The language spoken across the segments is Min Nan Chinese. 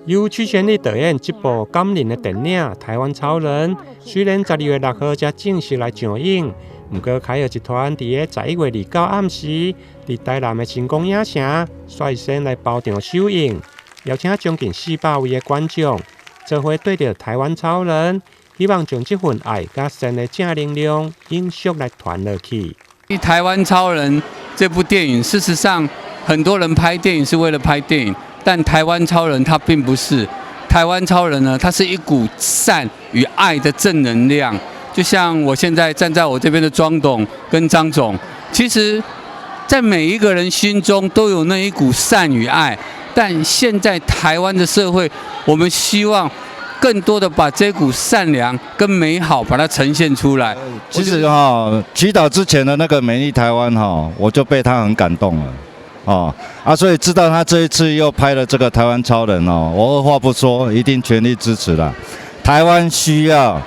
由曲全力導演這部感人的電影《台灣超人》，雖然12月6號才正式來上映，毋過凱爾集團佇咧11月29暗時，佇台南的星光影城率先來包場首映，邀請將近400位的觀眾，做伙對著台灣超人，希望將這份愛佮善的正能量永續來傳落去。《台灣超人》這部電影，事實上很多人拍電影是為了拍電影。但台灣超人他並不是，台灣超人呢，他是一股善與愛的正能量。就像我現在站在我這邊的莊董跟張總，其實，在每一個人心中都有那一股善與愛。但現在台灣的社會，我們希望更多的把這股善良跟美好把它呈現出來。其實哈，曲導之前的那個美麗台灣哈，我就被他很感動了。哦啊，所以知道他這一次又拍了這個台灣超人哦，我二話不說，一定全力支持了。台灣需要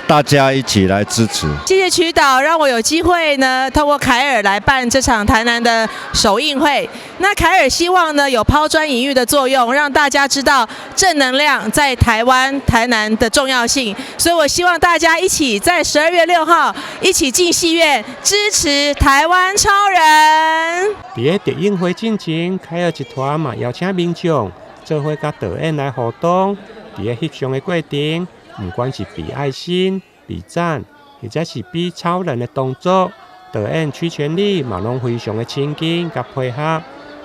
大家一起來支持。謝謝曲導，讓我有機會呢，透過凱爾來辦這場台南的首映會。那凱爾希望呢，有拋磚引玉的作用，讓大家知道正能量在台灣台南的重要性。所以我希望大家一起在12月6號一起進戲院支持台灣超人。佇咧電影會進前，凱爾集團嘛邀請民眾做伙佮導演來互動。佇咧翕相的過程，毋管是比愛心、比讚，或者是比超人的動作，導演曲全力嘛攏非常的親近佮配合。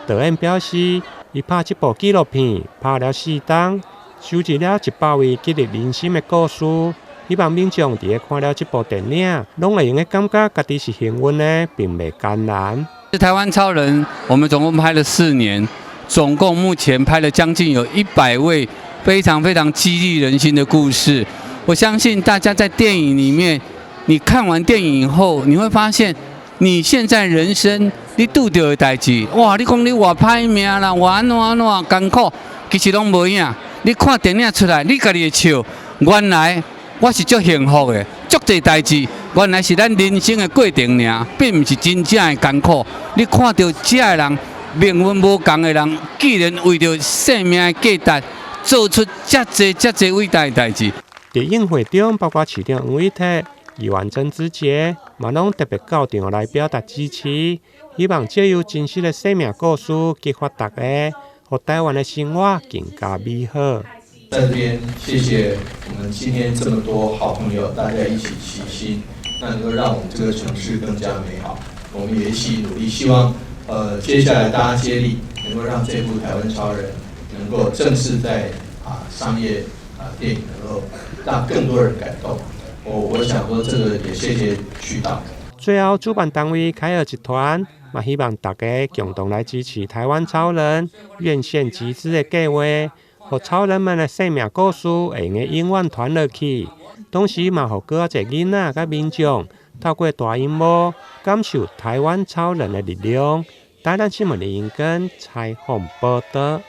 導演表示，伊拍這部紀錄片拍了4冬，收集了100位激勵人心的故事，希望民眾佇咧看了這部電影，攏會用得感覺家己是幸運的，並袂艱難。台灣超人，我們總共拍了4年，總共目前拍了將近有100位非常非常激勵人心的故事。我相信大家在電影裡面，你看完電影以後，你會發現你現在人生你拄著的代誌，哇！你講你偌歹命啦，偌按怎按怎艱苦，其實攏無影。你看電影出來，你家己會笑，原來我是足幸福的，足濟代誌，原來是咱人生的過程爾，並毋是真正的艱苦。你看著這个人命運無仝的人，竟然為著生命的價值，做出遮濟遮濟偉大的代誌。佇映會中，包括市長黃偉哲、議員曾志傑，嘛攏特別到場來表達支持，希望藉由真實的生命故事，激發大家，予台灣的生活更加美好。在這邊，謝謝我們今天這麼多好朋友，大家一起齊心，那能夠讓我們這個城市更加美好。我們也一起努力，希望接下來大家接力，能夠讓這部《台灣超人》能夠正式在商業電影能夠讓更多人感動。我想說，這個也謝謝曲導。最後，主辦單位凱爾集團嘛希望大家共同來支持台灣超人院線集資的計劃，予超人們的生命故事會用得永遠傳落去。同時嘛，予閣較濟囡仔佮民眾透過大螢幕感受台灣超人的力量。台南新聞林英根採訪報導。